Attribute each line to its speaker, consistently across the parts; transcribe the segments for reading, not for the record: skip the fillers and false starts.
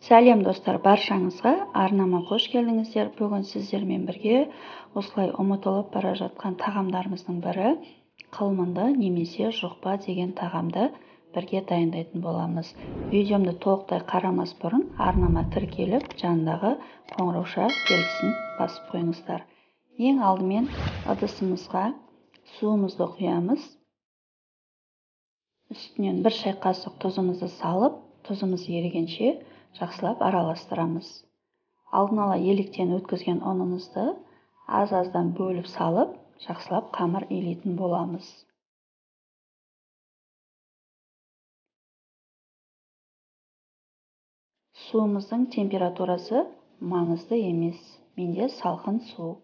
Speaker 1: Сәлем достар, баршаңызға арнама қош келдіңіздер. Бүгін сіздермен бірге осылай ұмытылып бара жатқан тағамдарымыздың бірі қылмынды немесе жұқпа деген тағамды бірге дайындайтын боламыз. Видеомды толықтай қарамас бұрын арнама тіркеліп, жанындағы қоңырауша белгісін басып қойыңыздар. Ең алдымен ыдысымызға суымызды құямыз. Үстінен бір шай қасық тұзымызды салып, тұзымыз ерігенше жақсылап араластырамыз. Алдын ала електен өткізген ұнымызды аз-аздан бөліп салып, жақсылап қамыр илейтін боламыз. Суымыздың температурасы маңызды емес, менде салқын су.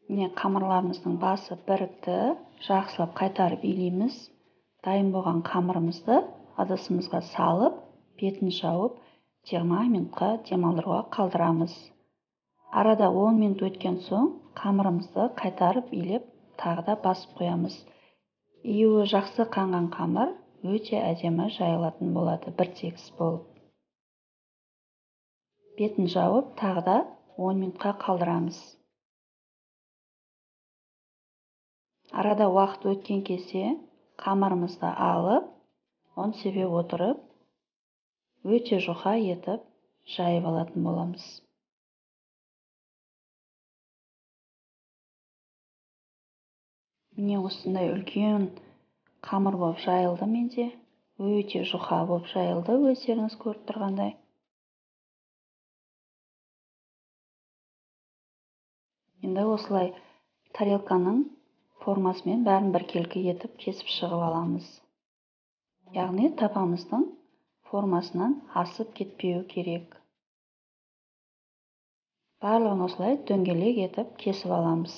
Speaker 1: Міне қамырларымыздың басы бірікті, жақсылап қайтарып илейміз. Дайын болған қамырымызды ыдысымызға салып, бетін жауып, 20 минутқа демалдыруға қалдырамыз. Арада 10 минут өткен соң қамырымызды қайтарып илеп, тағы да басып қоямыз. Июі жақсы қанған қамыр өте әдемі жайылатын болады, бір тегіс болып. Бетін жауып, тағы да 10 минутқа қалдырамыз. Арада уақыт өткен кезде қамырымызды алып, ұн себе отырып, өте жұқа етіп жайып алатын боламыз. Міне осындай үлкен қамыр болып жайылды менде. Өте жұқа болып жайылды, өздеріңіз көріп тұрғандай. Енді осылай тарелканың формасымен бәрін біркелкі етіп кесіп шығып аламыз. Яғни табамыздың формасынан асып кетпеуі керек. Барлығын осылай дөңгелек етіп кесіп аламыз.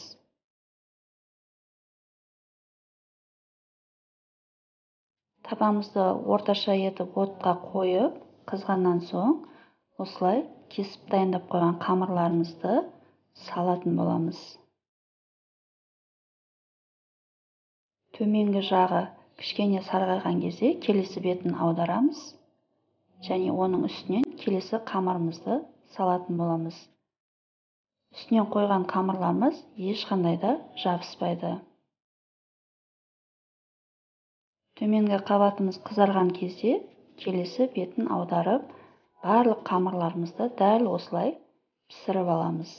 Speaker 1: Табамызды орташа етіп отқа қойып, қызғаннан соң осылай кесіп дайындап қойған қамырларымызды салатын боламыз. Төменгі жағы кішкене сарғайған кезде келесі бетін аударамыз және оның үстінен келесі қамырымызды салатын боламыз. Үстінен қойған қамырларымыз ешқандай да жабыспайды. Төменгі қабатымыз қызарған кезде келесі бетін аударып, барлық қамырларымызды дәл осылай пісіріп аламыз.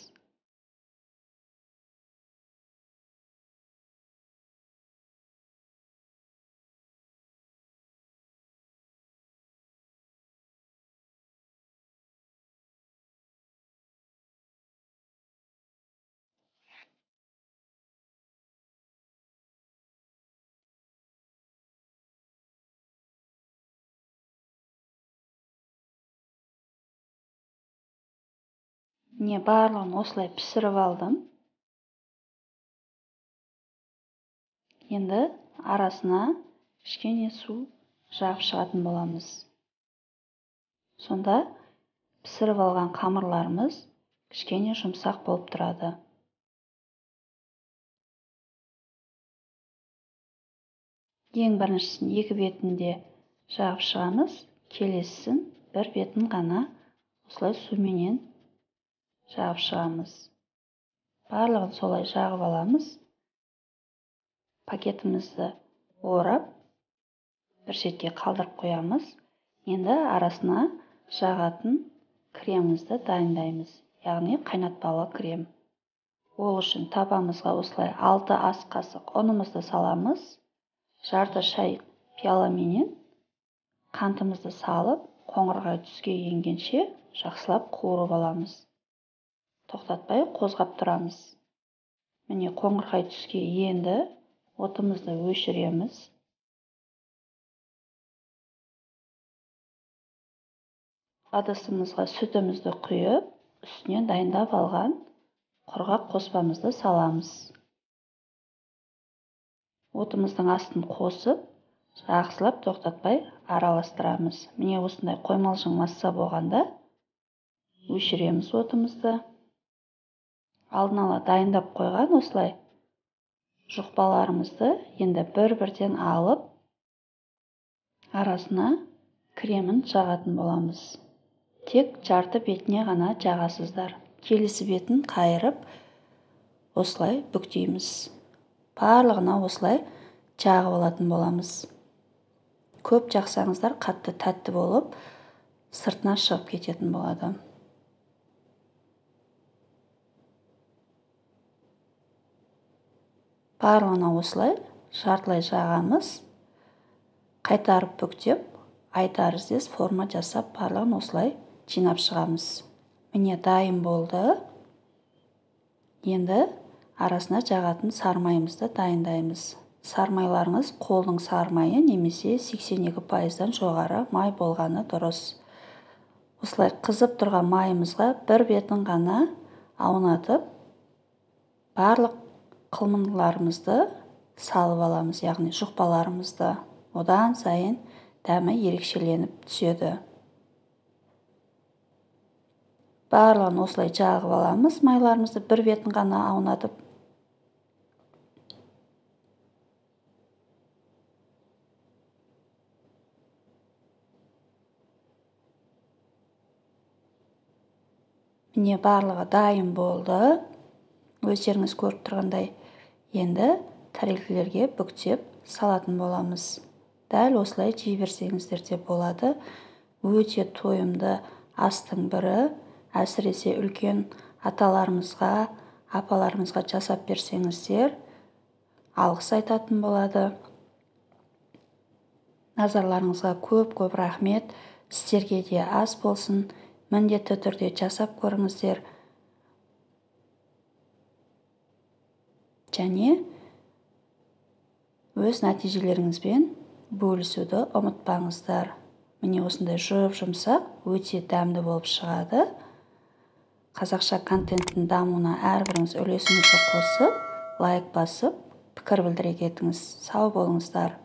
Speaker 1: Міне барлығын осылай пісіріп алдым. Енді арасына кішкене су жағып шығатын боламыз. Сонда пісіріп алған қамырларымыз кішкене жұмсақ болып тұрады. Ең біріншісін екі бетінде жағып шығамыз, келесісін бір бетін ғана осылай суменен жағып шығамыз. Барлығын солай жағып аламыз. Пакетімізді орап, бір шетке қалдырып қоямыз. Енді арасына жағатын кремімізді дайындаймыз, яғни қайнатпалы крем. Ол үшін табамызға осылай 6 ас қасық ұнымызды саламыз. Жарты шай пиаламенен қантымызды салып, қоңырқай түске енгенше жақсылап қуырып аламыз. Тоқтатпай қозғап тұрамыз. Міне қоңырқай түске енді, отымызды өшіреміз. Ыдысымызға сүтімізді құйып, үстінен дайындап алған құрғақ қоспамызды саламыз. Отымыздың астын қосып, жақсылап тоқтатпай араластырамыз. Міне осындай қоймалжың масса болғанда өшіреміз отымызды. Алдын ала дайындап қойған осылай Жұқпаларымызды енді бір-бірден алып, арасына кремін жағатын боламыз. Тек жарты бетіне ғана жағасыздар. Келесі бетін қайырып, осылай бүктейміз. Барлығына осылай жағып алатын боламыз. Көп жақсаңыздар қатты тәтті болып, сыртына шығып кететін болады. Барлығына осылай жартылай жағамыз. Қайтарып бүктеп, ай тәріздес форма жасап, барлығын осылай жинап шығамыз. Міне дайын болды. Енді арасына жағатын сармайымызды дайындаймыз. Сармайларыңыз қолдың сармайы немесе 82%-дан жоғары май болғаны дұрыс. Осылай қызып тұрған майымызға бір бетін ғана аунатып, барлық қылмындыларымызды салып аламыз, яғни жұқпаларымызды. Одан сайын дәмі ерекшеленіп түседі. Барлығын осылай жағып аламыз, майларымызды бір бетін ғана аунатып. Міне барлығы дайын болды. Өздеріңіз көріп тұрғандай, енді тәрелкелерге бүктеп салатын боламыз. Дәл осылай жей берсеңіздер де болады. Өте тойымды астың бірі, әсіресе үлкен аталарымызға, апаларымызға жасап берсеңіздер, алғыс айтатын болады. Назарларыңызға көп-көп рахмет. Сіздерге де ас болсын. Міндетті түрде жасап көріңіздер. Және өз нәтижелеріңізбен бөлісуді ұмытпаңыздар. Міне осындай жұп-жұмсақ, өте дәмді болып шығады. Қазақша контенттің дамуына әрбіріңіз үлесіңізді қосып, лайк басып, пікір білдіре кетіңіз. Сау болыңыздар.